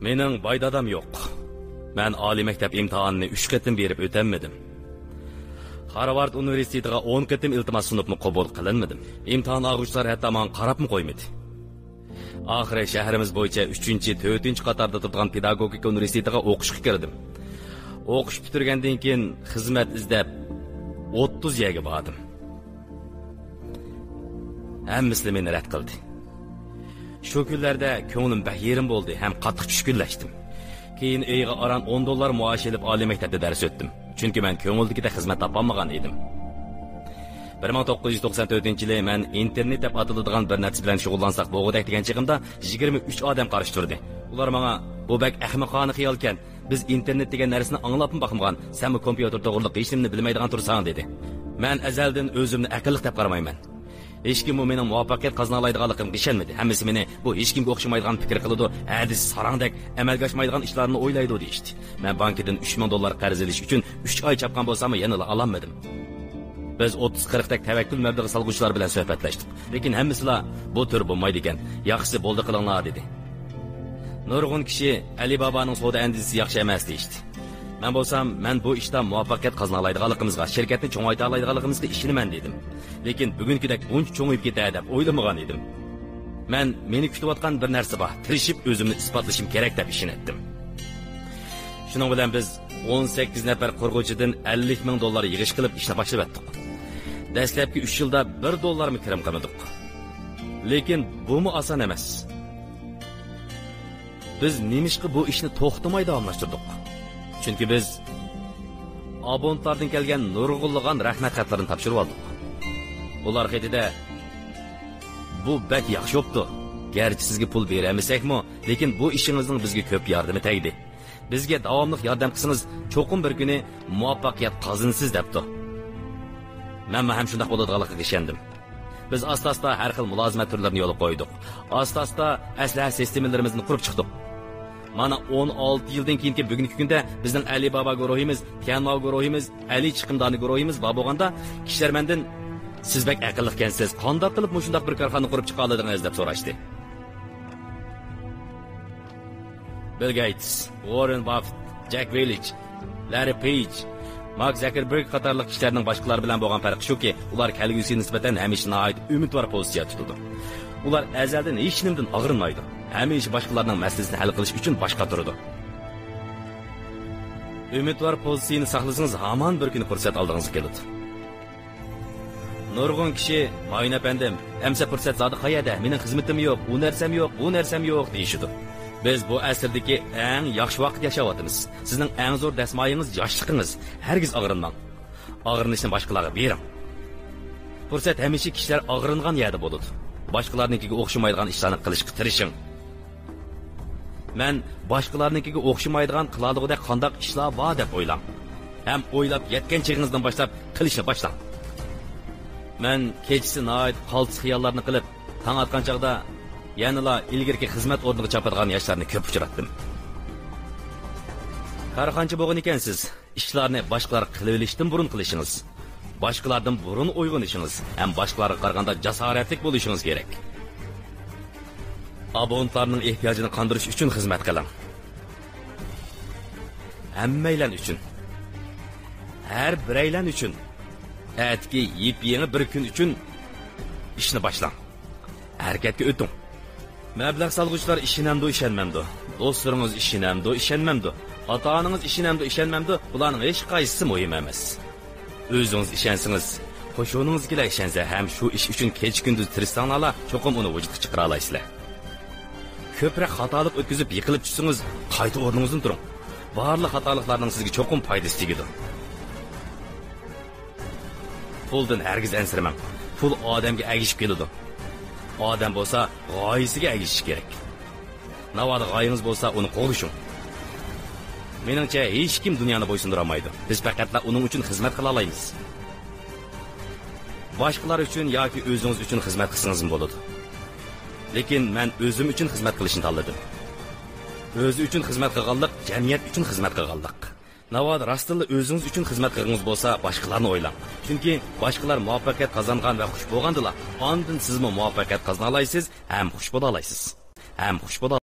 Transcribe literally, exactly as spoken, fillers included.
مېنىڭ باي دادام يوق. مەن ئالىي مەكتەپ ئىمتىھانىنى ئۈچ قېتىم بېرىپ ئۆتەلمىدىم. خارۋارد ئۇنىۋېرسىتېتىغا ئون قېتىم ئىلتىماس سۇنۇپمۇ قوبۇل قىلىنمىدىم. ئىمتىھان ئالغۇچىلار ھەتتا ماڭا قاراپمۇ قويمىدى. ئاخىرى شەھىرىمىز بويىچە ئۈچىنچى، تۆتىنچى قاتاردا تۇرىدىغان پېداگوگىكا ئۇنىۋېرسىتېتىغا ئوقۇشقا كىردىم. ئوقۇش پۈتتۈرگەندىن كېيىن خىزمەت ئىزدەپ ئوتتۇز يەرگە باردىم. ھەممىسى مېنى رەت قىلدى. شۇ كۈنلەردە كۆڭلۈم بەك يېرىم بولدى ھەم قاتتىق چۈشكۈنلەشتىم. كېيىن ئېيىغا ئاران ئون دوللار مائاش ئېلىپ ئالىي مەكتەپتە دەرس ئۆتتۈم. چۈنكى مەن كۆڭۈلدىكىدەك خىزمەت تاپالمىغان ئىدىم. بىر مىڭ توققۇز يۈز توقسان تۆتىنچى يىلى مەن ئىنتېرنېت دەپ ئاتىلىدىغان بىر نەرسە بىلەن شۇغۇللانساق بولغۇدەك دېگەن چېغىمدا يىگىرمە ئۈچ ئادەم قارشى تۇردى. ئۇلار ماڭا، «بۇ بەك ئەخمىقانە خىيالكەن. بىز ئىنتېرنېت دېگەن نەرسىنى ئاڭلاپمۇ باقمىغان، سەنمۇ كومپيۇتېر توغرىلىق ھېچنېمىنى بىلمەيدىغان تۇرساڭ» دېدى. مەن ئەزەلدىن ئۆزۈمنى ئەقىللىق دەپ قارىمايمەن. ھېچكىممۇ مېنىڭ مۇۋەپپەقىيەت قازىنالايدىغانلىقىمغا ئىشەنمىدى. ھەممىسى مېنى بۇ ھېچكىمگە ئوخشىمايدىغان پىكىر قىلىدۇ، ھەدىسى ساراڭدەك، ئەمەلگە ئاشمايدىغان ئىشلارنى ئويلايدۇ دېيىشتى. مەن بانكىدىن ئۈچ مىڭ دوللار قەرز ئېلىش ئۈچۈن ئۈچ ئاي چاپقان بولساممۇ يەنىلا ئالالمىدىم. بىز ئوتتۇز قىرىقتەك تەۋەككۈل مەبلىغى سالغۇچىلار بىلەن سۆھبەتلەشتۇق. لېكىن ھەممىسىلا، «بۇ تۈر بولمايدىكەن، ياخشىسى بولدى قىلىڭلار» دېدى. نۇرغۇن كىشى، «ئەلى بابانىڭ سودا ئەندىزىسى ياخشى ئەمەس» دېيىشتى. مەن بولسام، «مەن بۇ ئىشتا مۇۋەپپەقىيەت قازىنالايدىغانلىقىمىزغا، شىركەتنى چوڭايتالايدىغانلىقىمىزغا ئىشىنىمەن» دېدىم. لېكىن بۈگۈنكىدەك بۇنچە چوڭىيىپ كېتەر دەپ ئويلىمىغان ئىدىم. مەن، «مېنى كۈتۈۋاتقان بىر نەرسە بار، تىرىشىپ ئۆزۈمنى ئىسپاتلىشىم كېرەك» دەپ ئىشىنەتتىم. شۇنىڭ بىلەن بىز ئون سەككىز نەپەر قۇرغۇچىدىن ئەللىك مىڭ دوللار يىغىش قىلىپ ئىشنى باشلىۋەتتۇق. دەسلەپكى ئۈچ يىلدا بىر دوللارمۇ كىرىم قىلمىدۇق. لېكىن بۇمۇ ئاسان ئەمەس. بىز نېمىشقا بۇ ئىشنى توختىماي داۋاملاشتۇردۇق؟ چۈنكى بىز ئابونېنتلاردىن كەلگەن نۇرغۇنلىغان رەھمەت خەتلىرىنى تاپشۇرۇۋالدۇق. ئۇلار خېتىدە، «بۇ بەك ياخشى بوپتۇ. گەرچە سىزگە پۇل بېرەلمىسەكمۇ، لېكىن بۇ ئىشىڭىزنىڭ بىزگە كۆپ ياردىمى تەگدى. بىزگە داۋاملىق ياردەم قىلسىڭىز، چوقۇم بىر كۈنى مۇۋەپپەقىيەت قازىنىسىز» دەپتۇ. مەنمۇ ھەم شۇنداق بولىدىغانلىقىغا ئىشەندىم. بىز ئاستا-ئاستا ھەر خىل مۇلازىمەت تۈرلىرىنى يولغا قويدۇق. ئاستا-ئاستا ئەسلىھە سىستېمىلىرىمىزنى قۇرۇپ چىقتۇق. مانا، ئون ئالتە يىلدىن كېيىنكى بۈگۈنكى كۈندە بىزنىڭ ئەلى بابا گۇرۇھىمىز، تيەنماۋ گۇرۇھىمىز، ئەلى چىقىمدانى گۇرۇھىمىز بار بولغاندا، كىشىلەر مەندىن، «سىز بەك ئەقىللىقكەنسىز، قانداق قىلىپ مۇشۇنداق بىر كارخانا قۇرۇپ چىقالىدىڭىز؟» دەپ سوراشتى. بىل گېيتس، ۋاررېن باففېت، جەك ۋېلىچ، لاررى پېيج، مارك زاكېربېرگ قاتارلىق كىشىلەرنىڭ باشقىلار بىلەن بولغان پەرقى شۇكى، ئۇلار كەلگۈسىگە نىسبەتەن ھەمىشە ناھايىتى ئۈمىدۋار پوزىتسىيە تۇتىدۇ. ئۇلار ئەزەلدىن ھېچنېمىدىن ئاغرىنمايدۇ. ھەمىشە باشقىلارنىڭ مەسىلىسىنى ھەل قىلىش ئۈچۈن باش قاتۇرىدۇ. ئۈمىدۋار پوزىتسىيىنى ساقلىسىڭىز، ھامان بىر كۈنى پۇرسەت ئالدىڭىزغا كېلىدۇ. نۇرغۇن كىشى، «مايىن ئەپەندىم، ئەمسە پۇرسەت زادى قەيەردە؟ مېنىڭ خىزمىتىم يوق، ئۇ نەرسەم يوق، بۇ نەرسەم يوق» دېيىشىدۇ. بىز بۇ ئەسىردىكى ئەڭ ياخشى ۋاقىت ياشاۋاتىمىز. سىزنىڭ ئەڭ زور دەسمايىڭىز ياشلىقىڭىز. ھەرگىز ئاغرىنماڭ. ئاغرىنىشنى باشقىلارغا بېرىڭ. پۇرسەت ھەمىشە كىشىلەر ئاغرىنغان يەردە بولىدۇ. باشقىلارنىڭكىگە ئوخشىمايدىغان ئىشلارنى قىلىشقا تىرىشىڭ. مەن باشقىلارنىڭكىگە ئوخشىمايدىغان، قىلالىغۇدەك قانداق ئىشلار بار دەپ ئويلاڭ. ھەم ئويلاپ يەتكەن چېغىڭىزدىن باشلاپ قىلىشنى باشلاڭ. مەن كېچىسى ناھايىتى قالتىس خىياللارنى قىلىپ، تاڭ ئاتقان چاغدا يەنىلا ئىلگىرىكى خىزمەت ئورنىغا چاپىدىغان ياشلارنى كۆپ ئۇچراتتىم. كارخانىچى بولغان ئىكەنسىز، ئىشلارنى باشقىلار قىلىۋېلىشتىن بۇرۇن قىلىشىڭىز، باشقىلاردىن بۇرۇن ئويغىنىشىڭىز ھەم باشقىلارغا قارىغاندا جاسارەتلىك بولۇشىڭىز كېرەك. ئابونېنتلارنىڭ ئېھتىياجىنى قاندۇرۇش ئۈچۈن خىزمەت قىلىڭ. ھەممەيلەن ئۈچۈن. ھەر بىرەيلەن ئۈچۈن. ئەتىكى يېپيېڭى بىر كۈن ئۈچۈن ئىشنى باشلاڭ. ھەرىكەتكە ئۆتۈڭ. مەبلەغ سالغۇچىلار ئىشىنەمدۇ، ئىشەنمەمدۇ؟ دوستلىرىڭىز ئىشىنەمدۇ، ئىشەنمەمدۇ؟ ئاتا-ئانىڭىز ئىشىنەمدۇ، ئىشەنمەمدۇ؟ بۇلارنىڭ ھېچقايسىسى مۇھىم ئەمەس. ئۆزىڭىز ئىشەنسىڭىز، قوشۇنىڭىزدىكىلەر ئىشەنسە ھەم شۇ ئىش ئۈچۈن كېچە-كۈندۈز تىرىشساڭلارلا، چوقۇم ئۇنى ۋۇجۇدقا چىقىرالايسىلەر. كۆپرەك خاتالىق ئۆتكۈزۈپ يىقىلىپ چۈشسىڭىز، قايتا ئورنىڭىزدىن تۇرۇڭ. بارلىق خاتالىقلارنىڭ سىزگە چوقۇم پايدىسى تېگىدۇ. پۇلدىن ھەرگىز ئەنسىرىمەڭ. پۇل ئادەمگە ئەگىشىپ كېلىدۇ. ئادەم بولسا غايىسىگە ئەگىشىشى كېرەك. ناۋادا غايىڭىز بولسا، ئۇنى قوغدىشىڭ. مېنىڭچە، ھېچكىم دۇنيانى بويسۇندۇرالمايدۇ. بىز پەقەتلا ئۇنىڭ ئۈچۈن خىزمەت قىلالايمىز. باشقىلار ئۈچۈن ياكى ئۆزىڭىز ئۈچۈن خىزمەت قىلسىڭىزمۇ بولىدۇ. لېكىن مەن ئۆزۈم ئۈچۈن خىزمەت قىلىشنى تاللىدىم. ئۆزى ئۈچۈن خىزمەت قىلغانلىق، جەمئىيەت ئۈچۈن خىزمەت قىلغانلىق. ناۋادا راستتىنلا ئۆزىڭىز ئۈچۈن خىزمەت قىلغىڭىز بولسا، باشقىلارنى ئويلاڭ. چۈنكى باشقىلار مۇۋەپپەقىيەت قازانغان ۋە خۇش بولغاندىلا، ئاندىن سىزمۇ مۇۋەپپەقىيەت قازىنالايسىز ھەم خۇش بولالايسىز. ھەم خۇش بولالايسىز.